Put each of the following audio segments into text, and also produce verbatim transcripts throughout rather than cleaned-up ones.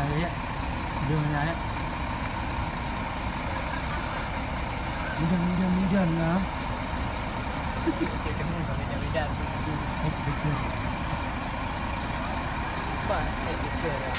Ya, ya. Dia mana, ya? Mudah, mudah, mudah lah. Okey, kamu sampai dah beda. Okey, betul. Nampak? Eh, betul lah.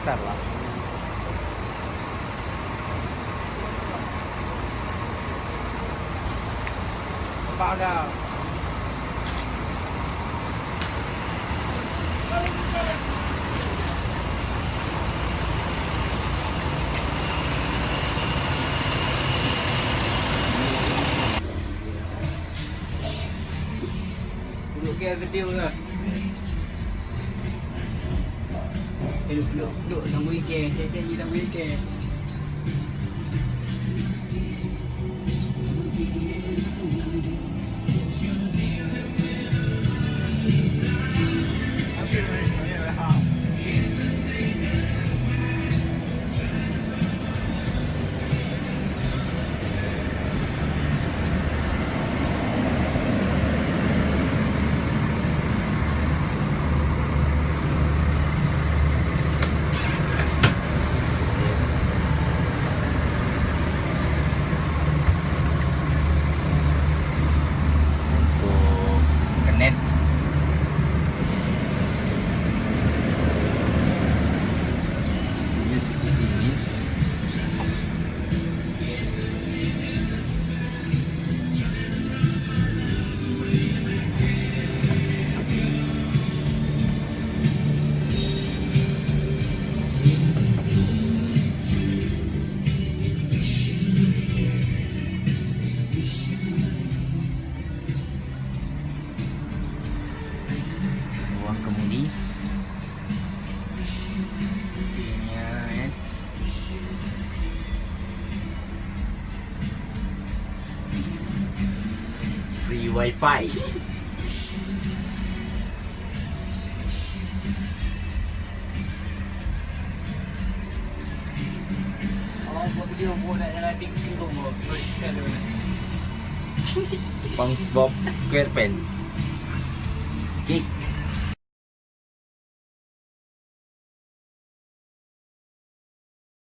Bentar lah. Nampak dah. Duduk ke video ke? Eh, duduk, duduk, duduk, tanggung ikan. Saya, saya, tanggung ikan. Untuk kernet. Ini seperti ini. Ruang kemudi. Okey, ni, ya, kan? Free wifi. SpongeBob SquarePants. Okey.